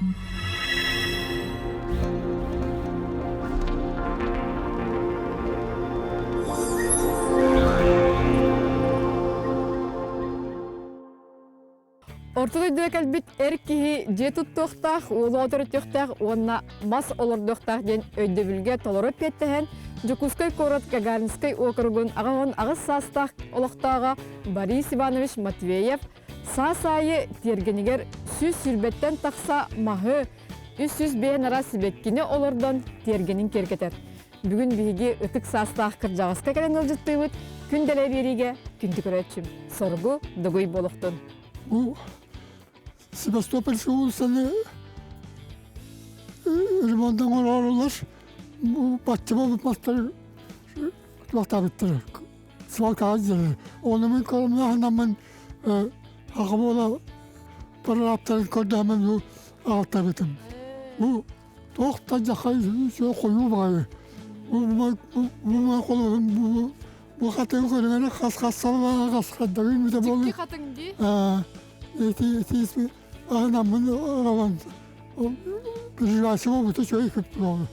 Орто дойдуга кэлбит эр киһи дьиэ туттуохтаах, уолу оторутуохтаах уонна мас олордуохтаах диэн өйдөбүлгэ толору эппиэттэһэн, Дьокуускай куорат Гагаринскай уокуругун 88 саастаах олохтооҕо Борис Иванович Матвеев саас аайы тиэргэнигэр 120-тэн тахса маһы, 305 араас сибэккини олордон тиэргэнин киэргэтэр. Бүгүн биһиги ытык саастаах кырдьаҕаска кэлэн ыалдьыттыыбыт. Күн дэлэ биэриигэ күндү көрөөччүм. Соргу дугуй буолуохтун. Бу Севастопольскай уулуссаны ремонтан оҥорорулар. Бу бачча буолбут мастар туохтаабыттар. Свалкаҕа дьиэлэр. Оны мин коломнаһынаммын аҕа буола прораптарын көрдөһөммүн бу аҕалтабытым. Бу Туох да дьахай үчүгэй хойуу баҕайы. Бу холобун бу бу хатыҥ көрүҥэ хас хас саллаҕа хас хаддагый мүтэ буолу. Дьикти хатыҥ дии. Ити ити аһынаммын ылан ближайший буолбута үчүгэй күп буолу.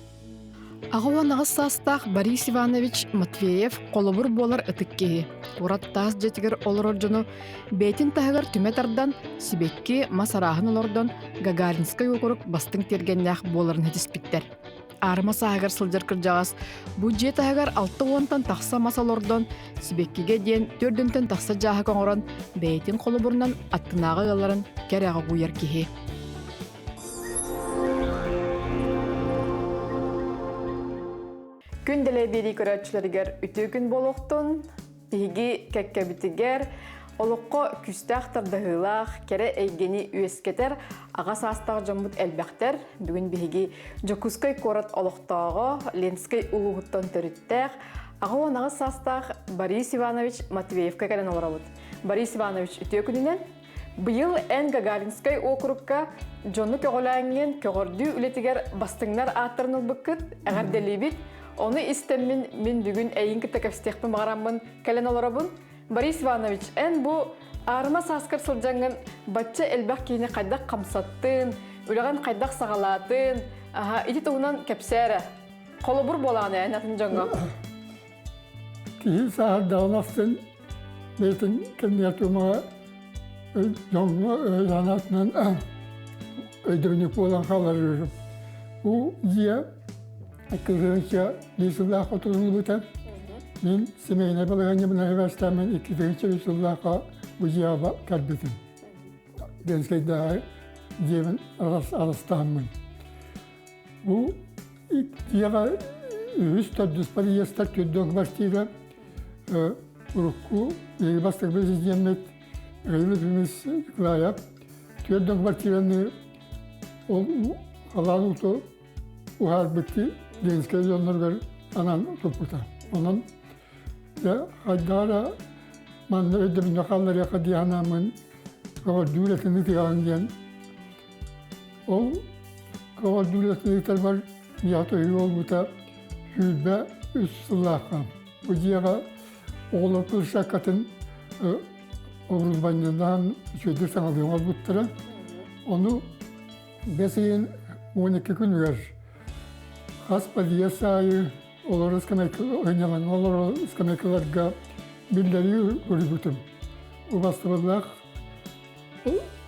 88 саастаах Борис Иванович Матвеев холобур буолар ытык киһи. Куорат таас дьиэтигэр олорор дьону бэйэтин таһыгар түмэ тардан, сибэкки, мас арааһын олордон, Гагаринскай уокурук бастыҥ тиэргэннээх буоларын ситиспиттэр. Аарыма сааһыгар сылдьар кырдьаҕас бу дьиэ таһыгар 60-тан тахса мас олордон, сибэккигэ диэн төрдүнтэн тахса дьааһык оҥорон, бэйэтин холобурунан аттынааҕы ыалларын кэрэҕэ угуйар киһи. Күн дэлэй биэрии көрөөччүлэригэр үтүө күн буолуохтун. Биһиги кэккэбитигэр олоххо күүстээх тардыһыылаах, кэрэ эйгэни үөскэтэр аҕа саастаах дьоммут элбэхтэр. Бүгүн биһиги Дьокуускай куорат олохтооҕо, Ленскэй улууһуттан төрүттээх, 88 саастаах Борис Иванович Матвеевка кэлэн олоробут. Борис Иванович, үтүө күнүнэн! Быйыл эн Гагаринскай уокурукка дьону көҕүлээҥҥин көҕөрдүү үлэтигэр бастыҥнар ааттарын ылбыккыт, эҕэрдэлиибит. Ону истэммин мин бүгүн эйин кытта кэпсэтиэхпин баҕараммын кэлэн олоробун. Борис Иванович, эн бу аарыма сааскар сылдьаҥҥын бачча элбэх киһини хайдах хамсаттын, үлэҕин хайдах саҕалаатын, аха, ити туһунан кэпсээ эрэ. Холобур буолаҕын эн атын дьоҥҥо. Киһи сааһырдаҕын ахсын бэйэтин кэмигэр туумаҕа дьоҥҥо өй-санаатынан өйдөбүнньүк буолан хаалар үһү. Бу дьиэ 2 тыһыынча биир сыллаахха тутуллубута. Мин семейнай балаһыанньабынан сибээстээммин 2 тыһыынча үс сыллаахха бу дьиэҕэ кэлбитим. Ленскэйдээҕи дьиэбин арастааммын. Бу дьиэҕэ үһүс төрдүс подъезтар түрдүн квартира урукку биһиги бастакы президеммит Михаил Ефимович Николаев түрдүн квартираны ол халаан ууту уһаарбыт Ленскэй дьонноругар анаан туппута. Онон дьэ хайдах эрэ манна өйдөбүнньүк хаалларыахха дии санааммын көҕөрдүү үлэтин ыытыаҕыҥ диэн Ол көҕөрдүүлэтин ыытарбар миэхэ төһүү буолбута 23 сыллаахха. Бу дьиэҕэ оҕолор площадкатын оборудованиелаан үчүгэйдик саҥалыы оҥорбуттара. Ону бэс ыйын 12 күнүгэр хас подъезд аайы олорор скамейка ынньалаҥҥа олорор скамейкаларга биллэрии көрбүтүм. Убастабыллаах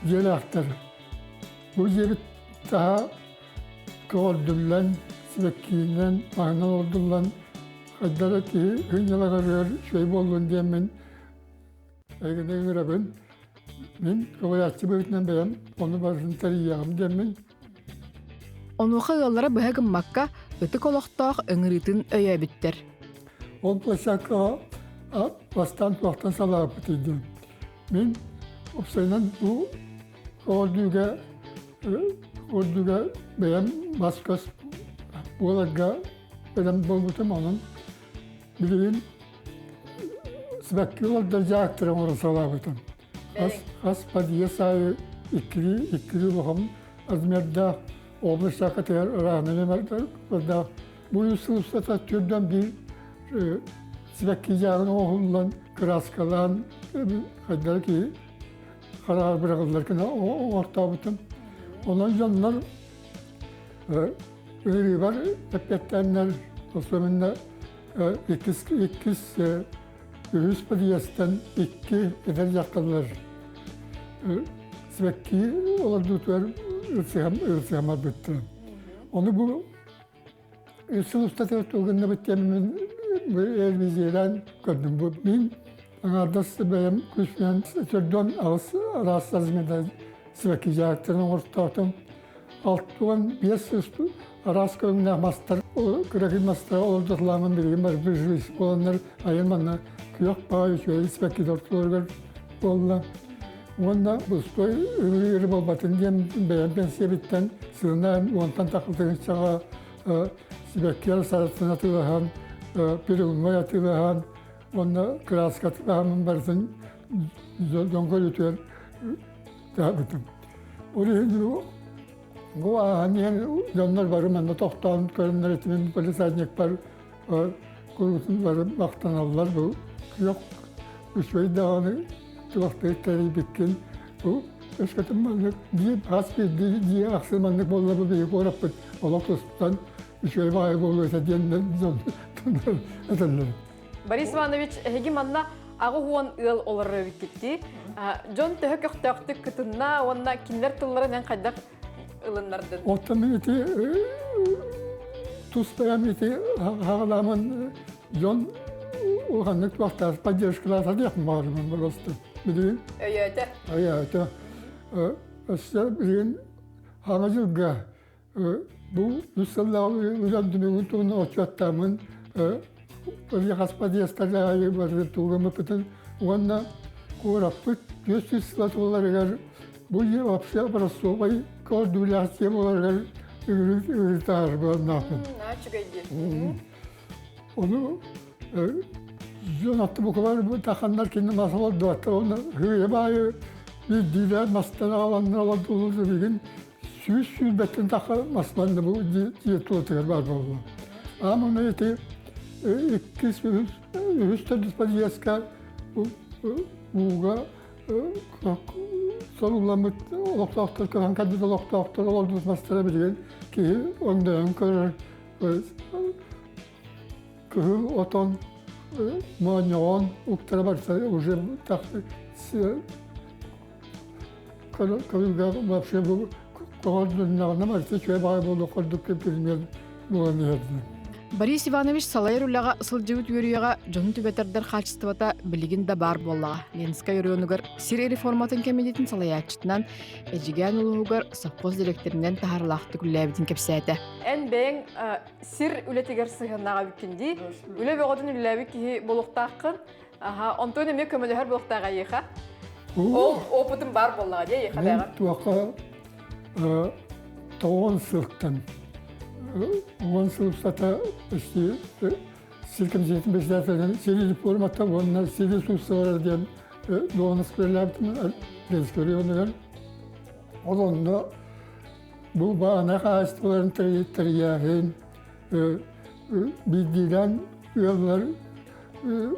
дьиэлээхтэр. Бу дьиэбит таһа көҕөрдүллэн, сибэккиинэн, маһынан олордуллан, хайдах эрэ киһи сынньалаҥарыгар үчүгэй буоллун диэммин эйигин ыҥырабын. Мин көҕүлээччи быһыытынан бэйэм ону барытын тэрийиэҕим диэммин. Онуоха ыаллара быһа гыммакка, ытык олохтоох ыҥырыытын өйөөбүттэр. Ол площадкаҕа бастаан туохтан салаабытый диэн. Мин уопсайынан бу ордууга ордууга бэйэм бас-көс буоларга бэлэм буолбутум онон билигин сибэкки олордор дьааттары оҥоро саҕалаабытым. Хас хас подъезд аайы иккилии иккилии улахан размердаах область саакатыгар ырааһынан бардаах бу үс сыл устата түрдэн биир сибэкки дьааҕын оҥоһуллан кырааскалаан хайдары киһи хараҕар быраҕыллар гына оҥортообутум. Онон дьоннор ыарыыбар эппиэттээннэр особенно иккис иккис үһүс подъезтан икки эдэр дьахталлар сибэкки олордуутугар ылсыһан барбыттара. Ону бу үс сыл устата тугуннабыт диэммин эрвизиялаан көрдүм. Бу мин аҥаардас бэйэм күүспүнэн төрдүөн аҕыс араас размерда сибэкки дьаһыктарын оҥортоотум. 65 араас көрүҥнээх мастар, кыракый мастар олордотулаамын билигин барбы буоланнар айан манна күөх баҕа үчүгэй сибэкки тортуларыгар буолла. Уонна бустой ыҥырыы буолбатын диэн бэйэм пенсиябиттэн сылынан уонтан тахсытыгынчаҕа сибэккиэр саратын атыылаһан, перегной атыылаһан, уонна краска атыылаһаммын барытын дьон көрүүтүгэр таабытым. Ол иһин бу ааһан иһэн дьоннор бары манна тохтоон көрөннөр этимин полисадникпар куруутун бары махтаналлар бу күөх үчүгэй даҕаны туохтыы тэрийбиккин бу өскөтүн маннык дии хас биирдии дии ахсын маннык буолла бу биһиги куораппыт олох тустан үчүгэй баҕайы буолуо этэ диэн дьон этэллэр. Борис Иванович, эһиги манна 80 ыал олорор эбиккит Дьон төһө көхтөөхтүк кытынна уонна кинилэр тылларын эн хайдах ылыннардын? Оттон ити тус бэйэм ити хаҕаламын дьон улаханнык туохтаах поддержкалаата диэх баҕарымын просто. Билигин Өйөөтө. Өйөөтө. Өссө билигин хаҥа дьылга Бу үс сыллааҕы үлэм түмүгүн туһунан отчуоттааммын хас подъездтар аайы барытын тугаммыппытын уонна куораппыт 400 сыла туоларыгар бу дьиэ вообще образцовай координация буоларыгар ыҥырыы буолнаахпын. Үчүгэй дии. Ону дьон атты букалар таханнар кинини мас олордубаттар уонна хыыйа баайы биирдиилээн мастан аҕаланнар олордуллар билигин 120-тэн тахса масланна бу дьиэ тулатыгар баар буолла. Аамана ити иккис, үһүс, үһүс төрдүс подъездка ууга солулламмыт олохтоохтор көһөн кэлбит олохтоохтор олордубут мастара билигин киһи өҥдөйөн көрөр кыһыл отон моонньоҕон уктара барса уже Көрүлгэ вообще бу көҕөрдүннэҕинэ барыта үчүгэй баҕайы буолуох курдук пример буолан иһэрдэ. Борис Иванович салайар үлэҕэ сылдьыбыт үөрүйэҕэ дьону түбэтэрдэр хаачыстыбата билигин да баар буоллаҕа. Ленскэй оройуонугар сир реформатын кэмитиэтин салайааччытынан Эдьигээн улууһугар совхоз дириэктэринэн таһаарыылаахтык үлэлээбитин кэпсээтэ. Эн бэйэҥ сир үлэтигэр сыһыаннаах эбиккин дии. Үлэ бөҕөтүн үлэлээбит киһи буолуохтааххын. Аха, онтон эмиэ көмөлөһөр буолуохтаах эйиэхэ. Ол опытым бар буоллаҕа дии эйиэхэ Мен туохха тоҕон сылтан 10 сыл устата сир комитетин председателин сири реформата уонна сири сууссалара диэн дуоһунас көрүлээбитим Ленскэй районугар. Ол онно бу баана хаһаайыстыбаларын тэрийээһин биирдиилээн ыаллар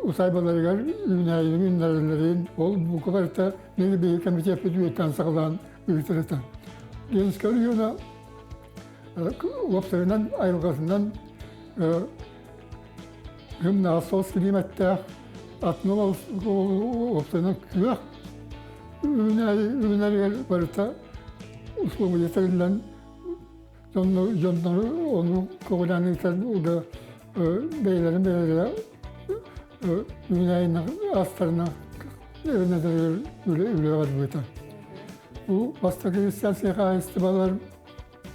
усайбаларыгар үүнээйини үүннэрэллэрин ол бука барыта мин биһиги комитеппит үөттэн саҕалаан ыытар этэ. Ленскэй района уопсайынан айылҕатынан гымнаҕа соҕус килиимэттээх атын уопсайынан күөх үүнээйи үүнэригэр барыта условия тэриллэн Дьоннору ону көҕүлээн ыытар уга бэйэлэрин бэйэлэрэ үүнээйин астарына эбэнэтэригэр үлэ үлэ барбыта. Бу бастакы христианскай хаһаайыстыбалар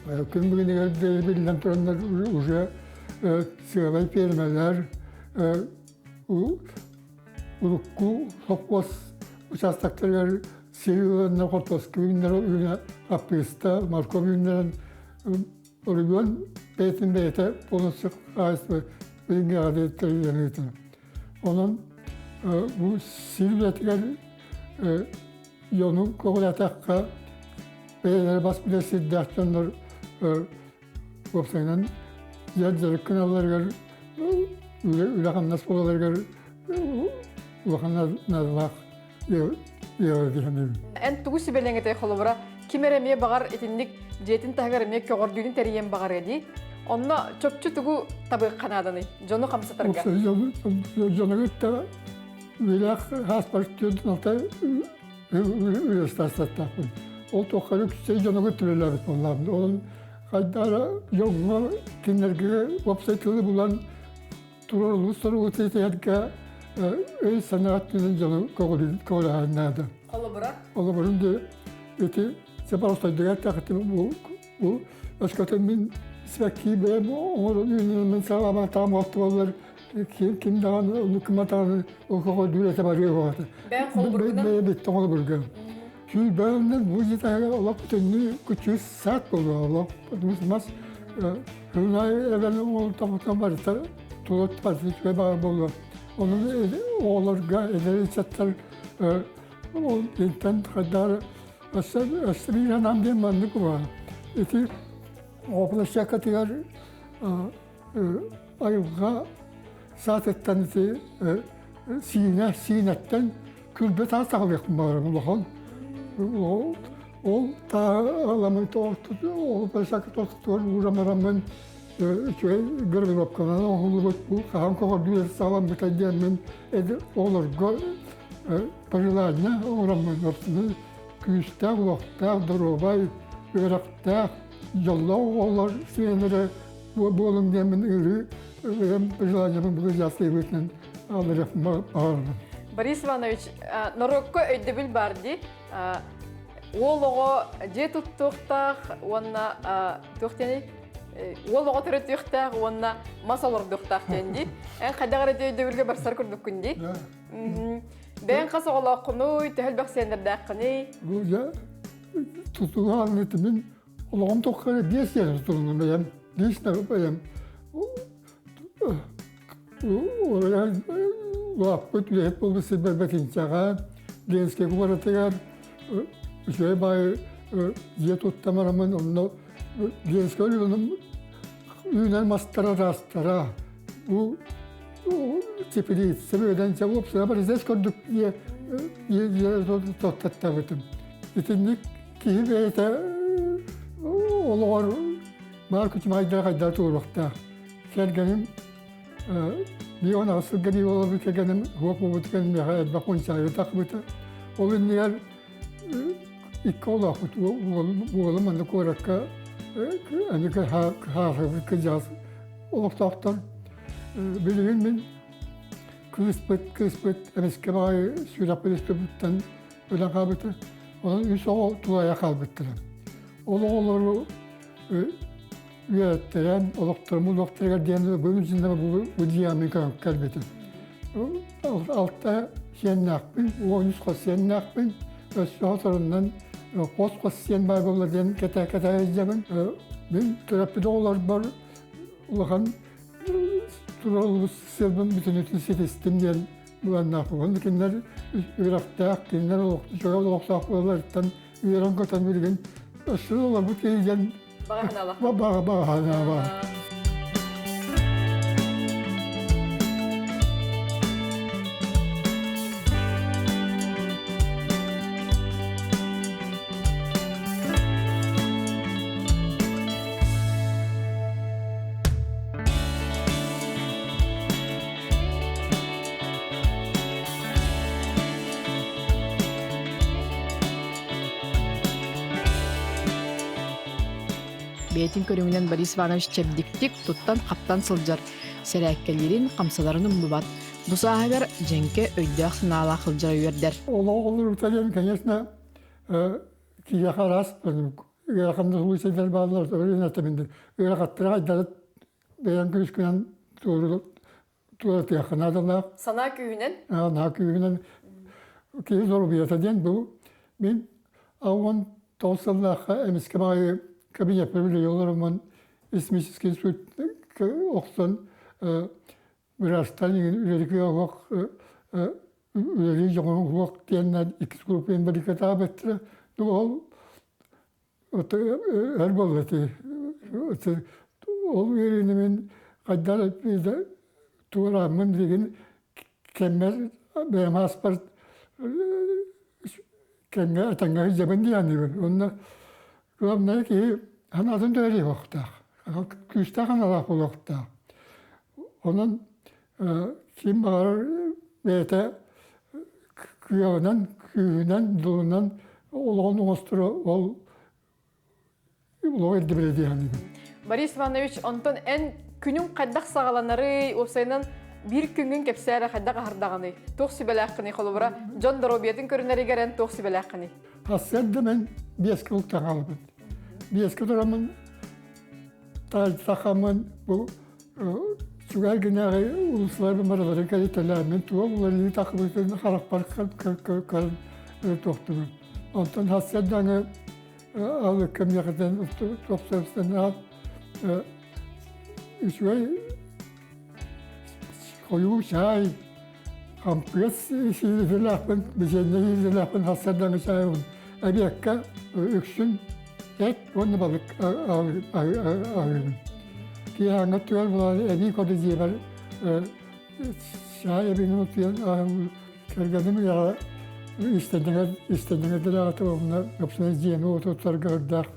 күн бүгүнүгэр биллэн тураннар уже сыалай пиэрмэлэр урукку сопхуос участоктарыгар сир ыланнар хортуоска үүннэрэ үүнэ хаппыыста, морковь үүннэрэн оройуон бэйэтин бэйэтэ полностью хаһаайыстыба билиҥҥи тэрийэн ыытар. Онон бу сир үлэтигэр дьону көҕүлээтэххэ бэйэлэрэ бас билэр сирдээх дьоннор уопсайынан дьон дьарык гыналларыгар үлэ-хамнас буолаларыгар улахан наадалаах. Диһэним. Эн тугу сүбэлиэҥ этэй холобура ким эрэ эмиэ баҕар итинник дьиэтин таһыгар эмиэ көҕөрдүүнү тэрийэн баҕарыа дии. Онно чопчу тугу табыахха нааданый дьону хамсатарга? Дьону кытта үөрэх хааспар түөрт алта үлэстаастаттаахпын. Ол туохха үксэ дьону кытта үлэлээбит буоллаҕым. Ол хайдара дьоҥҥо кинилэргэ уопсай тылы булан турар улуус соругу тиэтиһэргэ өй-санаа өттүнэн дьону көҕүлэһэр наада. Холобура? Холобурун да ити Сепаростойдугар тахытым бу бу өскөтүн мин сибэкки бэйэм оҥорон үүнүнэн саҕалаабатаҕым оттуоллар ким ким даҕаны ону кыматаҕаны окоҕо дүүрэтэ барыа буолата. Бэйэм холобургунан? Бэйэ битте холобурга. Сүүрбээннэр бу дьитэһэ олох бүтүннүү күчүс саат буолуо олох мас Күнай эбэн оҥолтохтон барыта тула барыта үчүгэй баар буолуо. Онон оҕолорго эдэр ыччаттар ол интэн хайдаар өссө өссө биир санаам диэн маннык буолар. Ити оҕо площадкатыгар айылҕа саатыттан ити сиинэ сиинэттэн күлбэ таас таҕылыахпын баҕарабын улахан. Ол тааламын ол тохтугар уурамараммын үчүгэй гардеробканан оҥоһуллубут бу хаһан көҕөрдүүлэр саҕаламмыта диэммин оҕолорго пожелание оҥороммун күүстээх, уохтаах, доруобай, үөрэхтээх, дьоллоох оҕолор сиэннэрэ буолуҥ диэммин ыырыы бэйэм пожеланиябын былырыйаастыыбытынан аалырыахпын баҕарабын. Борис Иванович, норуокка өйдөбүл баар дии. Уол оҕо дьиэ туттуохтаах уонна туох диэний? Уол оҕо төрөтүөхтээх уонна мас олордуохтаах диэн дии. Эн хайдах эрэ өйдөбүлгэ барсар курдуккун дии. Бэйэҥ хас оҕолооххунуй, төһө элбэх сиэннэрдээххиний? Бу дьэ тутуһан мин олоҕум тухары биэс сиэн тутулунум бэйэм. Лично бэйэм улааппыт үлэһит буолбут сирбэр Бэтинчэҕэ, Ленскэй куоратыгар үчүгэй баайы дьиэ туттан бараммын онно Ленскэй үүнэр мастара араастара бу теплица үөдэн уопсайа барызес көрдүк дьиэ тоттаттабытым. Итинник киһи бэйэтэ олоҕор баар күчүмэҕэйдэр хайдах туруохтаах. Кэргэним биир аҕыс сылга биир олорбут кэргэним суох буолбут миэхэ элбэх унчаайы тахсыбыта. Ол иннигэр икки оҕолоохпут уолум манна куоракка аны кыһаарбыт кырдьаҕас олохтоохтор. Билигин мин кыыспыт кыыспыт эмискэ баҕайы сүрэхпит үстүбүттэн өлөн хаалбыта. Онон үс оҕо тулайа хаалбыттара. Ол оҕолору үөрэттэрэн, олохторун олохторугар диэн бүгүн синнэ бу дьиэҕэ кэлбитим. Алта сиэннээхпин, 13 хос сиэннээхпин, өссө соторунан хос-хос сиэн баар буолла диэн кэтэ-кэтэ сылдьабын. Мин төрөппүт оҕолорбор улахан турар сыалбын бүтүнүтүн ситистим диэн былааннаахпын. Онно кинилэр үөрэхтээх, кинилэр дьоро олохтоох буолалларыттан үөрэн-көтөн билигин өссө олорбут киһи диэн Баҕа баҕа Бэйэтин көрүҥүнэн Борис Иванович чэбдиктик туттан-хаптан сылдьар, сэрээккэлиирин, хамсаларын умнубат. Бу сааһыгар дьэҥкэ өйдөөх-санаалаах сылдьара үөрдэр. Олох олорута диэн, конечно, киһиэхэ араас ыарахан да случайдар бааллар, ырыынатамин ыарахаттара айдары бэйэҥ күүскүнэн туоратыахха наадалаах. Санаа күүһүнэн? Санаа күүһүнэн киһи доруобуйата диэн бу мин 19 сыллаахха эмискэ баҕайы кабинеппэр үлэлии олороммун истмический инсульт охсон быраастан үлэлии оһох үлэлии дьоҕурум суох диэннэр иккис группа инвалидкатаабыттара. Ол өр буолла ити. Ол үөрүүнү мин хайдах туорааммын билигин кэммэр бэйэм ааспар кэмҥэ этэҥҥэ сылдьабын диэхтиибин. Уонна главное киһи санаатын түһэриэхтээх, күүстээх санаалаах буолуохтаах. Онон ким баҕарар бэйэтэ кыаҕынан, күүһүнэн, дулунан олоҕун оҥосторо ол олоҕу ирдэбилэ дии саныыбын. Борис Иванович, онтон эн күнүҥ хайдах саҕаланарый, уопсайынан биир күҥҥүн кэпсээ эрэ хайдах аһардаҕыный? Туох сүбэлээххиний холобура, дьон доруобуйатын көрүнэригэр эн туох сүбэлээххиний? Сарсыарда мин биэскэ уктан хаалбыт. Биэскэ тураммын сахаммын бу чугас гынааҕы улуустарбын барыларын кэлитэлээммин туох уларыйыы тахсыбытын харахпар көрөн туохтубун. Онтон сарсыардаҥы алыкка миэхэтэн тупсарсынаат үчүгэй хойуу чаай хампыас сиилэхпин бичиэнньэ сиилэхпин сарсыардаҥы чаайбын эбиэккэ үксүн эт уонна балык аһыыбын. Киэһээҥҥэ түгэн буолан эбии коду дьиэбэр чаай эбинин утуйан кэргэним үйэҕэ истэнньэҥэр истэнньэҥэр дэлэҕэтэ уонна ыпсана дьиэни уоту туттарга үрдээх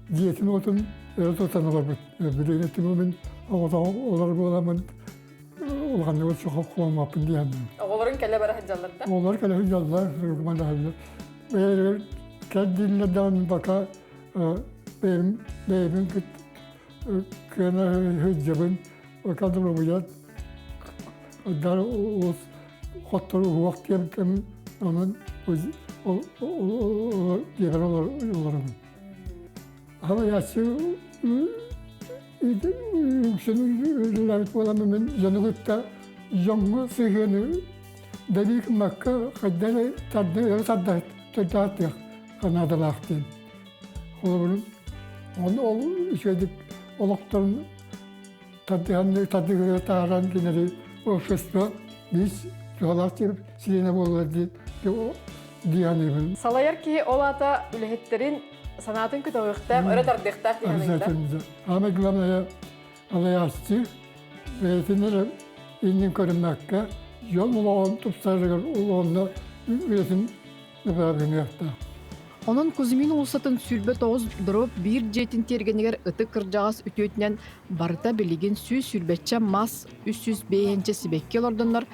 дьиэтин уотун өрө тутан олорбут. Билигин түмүмүн оҕотоҕо олор буоламмын улаханнык суох хуомаппын диэн. Оҕолорун кэлэ бара сылдьаллар да? Оҕолор кэлэ сылдьаллар, рукомандахаллар. Бэйэлэригэр кэлдииллэр даҕаны бака бэйэм бэйэбин кыана сылдьабын, пока доруобуйат дар улус хоттору уһуох диэбитим онон ол диэбэр олоробун. Халайааччы үксүн үлэлээбит буоламмын мин дьону кытта дьоҥҥо сыһыаны дэлии гыммакка хайдах эрэ тарды өрө тарда тардаатыах наадалаах диэн. Холобурун ону ол үчүгэйдик олохторун тардыһан тардыһыыга таһааран кинилэри общество биир туһалаах чилиэнэ буолаллар дии дии саныыбын. Салайар киһи ол аата үлэһиттэрин санаатын көтөҕүөхтээх, өрө тардыахтаах дии саныыбын. Самое главное, алайааччы бэйэтин эрэ иннин көрүммэккэ, дьон олоҕун тупсарарыгар олоҕунна үлэтин бэбээбиниэхтээх. Онон Кузьмин уулуссатын 29 дроп биир дьиэтин тиэргэнигэр ытык кырдьаҕас үтүөтүнэн барыта билигин 120 мас, 305 сибэкки олордоннор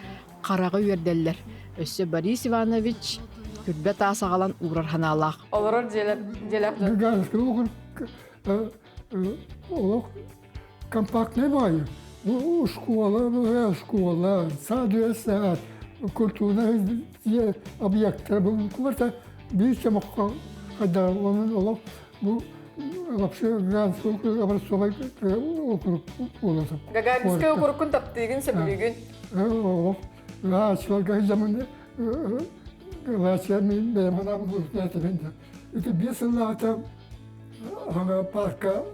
хараҕы үөрдэллэр. Өссө Борис Иванович күрбэ таас аҕалан уурар санаалаах. Олорор дьиэлэр дьиэлээх дьон. Гагаринскай олох компактнай баайы. Бу школа, школа, сад, сад, культурнай дьиэ объектара бу барыта биир чомоххо хайдах онон олох бу вообще Гагаринскай образцовай округ буолар. Гагаринскай округун таптыыгын, сөбүлүүгүн? Олох Лаачыларга сылдьаммын Лаачыа мин бэйэм санаабын бултаатыбын да. Ити 5 сыллааҕыта аны парка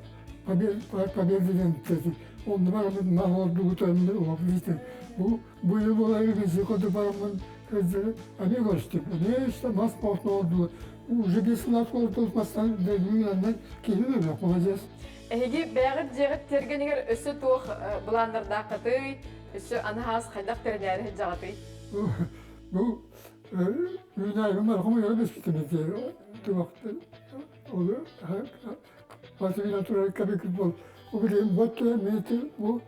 Победа диэн онно бараммын мах ордугутан олох видите бу бу yıl olayı bizi kodu бараммын эмиэ көрүстүм эмиэ işte мас ордугу уже 5 сыллаах олордубут мастан дойдунан киһи бөбө молодец. Эһиги бэйэҕит дьиэҕит тиэргэнигэр өссө туох былааннардааххытый? Өссө анаһаас хайдах тэринээри сылдьаҕытый? Бу үүнээйим архым беспитим ол Василий турар кэбикит бол бу билигин бот метр бу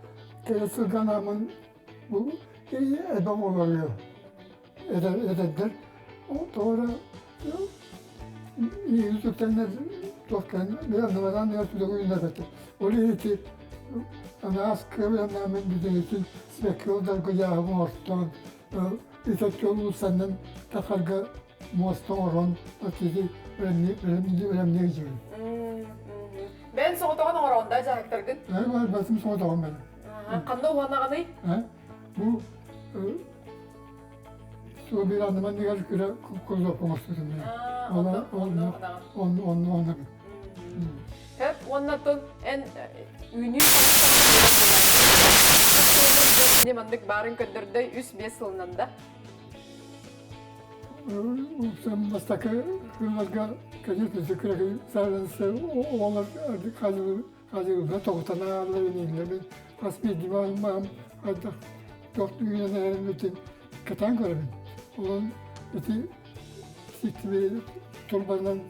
кэлэ сылганаамын бу эбэм олоруо эдэрдэр тоҕо миигин туохтан анныбадан түлэгүйүннэрбэтэ ол иһити араас кыабыаннаамын бүтүнүтүн сибэкки олдарга дьааһым ортоон итэтки улуусаннан тахарга муоста оҥорон киһи бэлэмниир дьиҥ. Бэйэн соҕотоҕун оҥороҕун да дьаһыктаргын? Басым соҕотоҕун бэйэм. Ханна уһанаҕыный? Бу суобир анныманныгар күрэ куллуоппа оҥостутум. Онно онно онно. Хөп уонна тон эн үүнүү кини маннык баарын көрдөрдөй 3-5 сылынан да. Бастакы сылларга конечно күрэхи саарынсы оҕолор хазылга тоҕутан ааллар иниллэрин хас биирдии маам хайдах туох үүнэн эрэрбитин. кэтээн көрөбүн. Онон ити сиктиби турбанан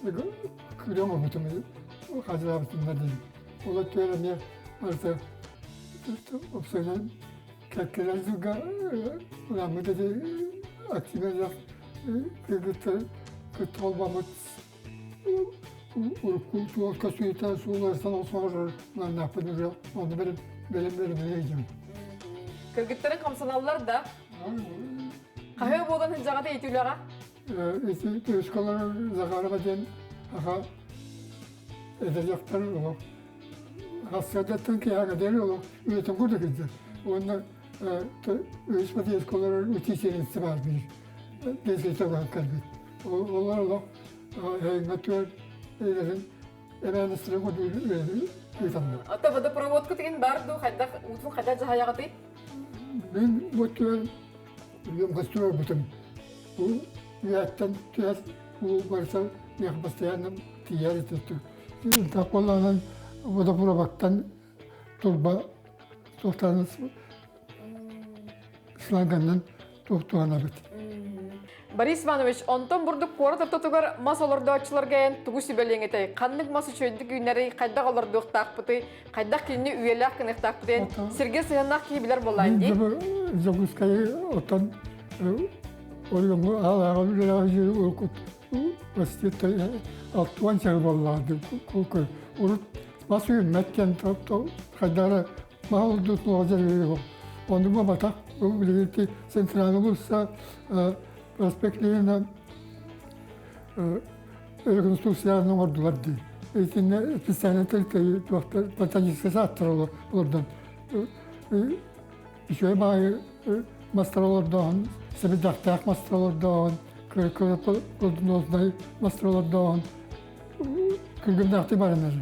күрүөм оҥорбутум хадьылаабытынна диэн. Ол өттүгэр эмиэ барыта уопсайынан кэлэр дьылга ыламмыт ити активный кыргыттар кытта холбоммут урукку туолка сүүтэ сууларсан олсоҥор маннаахпын уже онно бэлэм бэлэм бэлэм Кыргыттарын хамсаналлар да? Хаһыы буолан сылдьаҕата ити үлэҕэ? Ити түөскалар Захарова диэн аха эдэр дьахтар олох хассыадаттан киһиэхэ диэри олох үйэтин курдук илдьэр. Уонна үс подъездкалар учительница баар биир пенсия кэлбит. Олор олох эһэҥҥэ түөр эйэлэрин эбээнэстэрин курдук ыыталлар. Ата водопроводка тигин бар дуу хайдах уутун хайдах дьаһайаҕытый? Мин бу түөр Үйэм көстүбүтүм. Бу үйэттэн түһэр уу барыта миэхэ постоянно тиийэр этэ. Таколланан водопроводтан турба туохтан шланганан туохтуганабыт. Борис Иванович, онтон бурдук куорат ортотугар мас олордооччуларга эн тугу сүбэлиэҥ этэй? Ханнык мас үчүгэйдик үүнэрий, хайдах олордуохтаахпытый, хайдах кинини үйэлээх гыныахтаахпытый? Сиргэ сыһыаннаах киһи билэр буоллаан дии. Дьокуускайы оттон ойоҥу аалааҕа үлэлээҕи уруккут алтуан чаһы буоллаҕа урут мас үүммэт диэн хайдара маһ олордуутун дьарыгы ону буолбатах бу билигин центральный улусса проспект Ленина реконструкцияны оҥордулар дии. Итиннэ специально ботаническай сааттар олордон үчүгэй баайы мастар олордоон, сэбирдэхтээх мастар олордоон, кырдунуознай мастар олордоон күлгүмнээхтик баранар.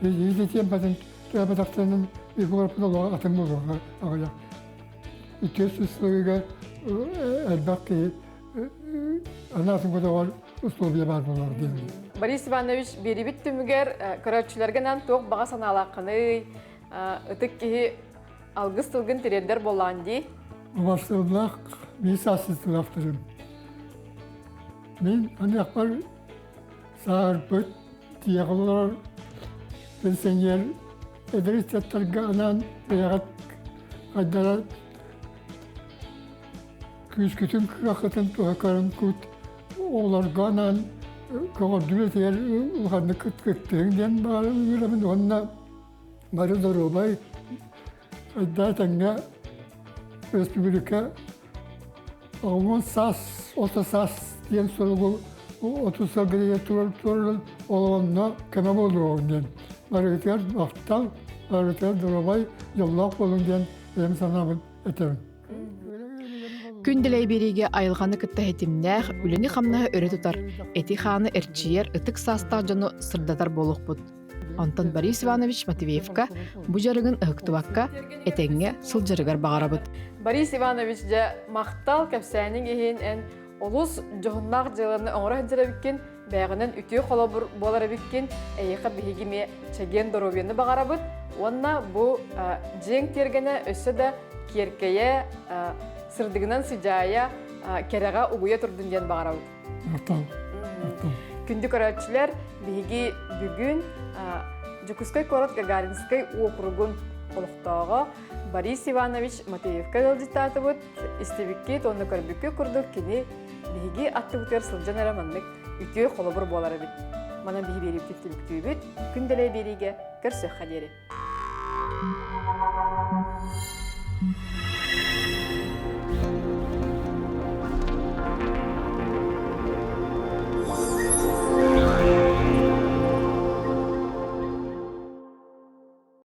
Иитиэн батын төбөтөхтөрүнэн икуорпун олоҕо атын буолуоҕа аҕыйах. Үтүө сылыгар элбэх киһи анаатын көтөҕөр условия баар буолар диэн. Борис Иванович, биэрибит түмүгэр көрөөччүлэргэ анаан туох баҕа санаалааххыный? Ытык киһи алгыс тылгын тириэрдэр буоллаҕын дии. Убастыыллаах биир саастыылаахтарым. Мин аныахпар сааһырбыт тиэҕэ олорор пенсионер эдэр ыччаттарга анаан бэйэҕит хайдара күүскүтүн кыаххытын туһа көрөн кут оҕолорго анаан көҕөрдүү этигэр улаханнык кыттыһыҥ диэн баҕарабын үөрэбин уонна бары доруобай хайдаа тэҥҥэ республика 10 саас 30 саас диэн суругу 30 сылга турар туран олоҕунна көмө буолуоҕун диэн барыгытыгар махтал барыгытыгар доруобай дьоллоох буолуҥ диэн бэйэм санаабын этэбин. Күн дэлэй биэриигэ айылҕаны кытта ситимнээх, үлэни-хамнаһы өрө тутар, эти-хааны эрчийэр ытык саастаах дьону сырдатар буолуохпут. Онтон Борис Иванович Матвеевка бу дьарыгын ыһыктыбакка, этэҥҥэ сылдьарыгар баҕарабыт. Борис Иванович, дьэ, махтал кэпсээниҥ иһин эн олус дьоһуннаах дьыаланы оҥоро сылдьар эбиккин, бэйэҕинэн үтүө холобур буолар эбиккин, эйиэхэ биһиги эмиэ чэгиэн доруобуйаны баҕарабыт уонна бу дьиэҥ тиэргэнэ өссө да киэркэйэ, сырдыгынан сыдьаайа, кэрэҕэ угуйа турдун диэн баҕарабыт. Махтал. Күндү көрөөччүлэр, биһиги бүгүн Дьокуускай куорат Гагаринскай уокуругун олохтооҕо Борис Иванович Матвеевка ыалдьыттаатыбыт. Истибиккит уонна көрбүккүт курдук кини биһиги аттыбытыгар сылдьан эрэ маннык үтүө холобур буолар эбит. Манан биһи биэриибитин түмүктүүбүт. Күн дэлэй биэриигэ көрсүөххэ диэри.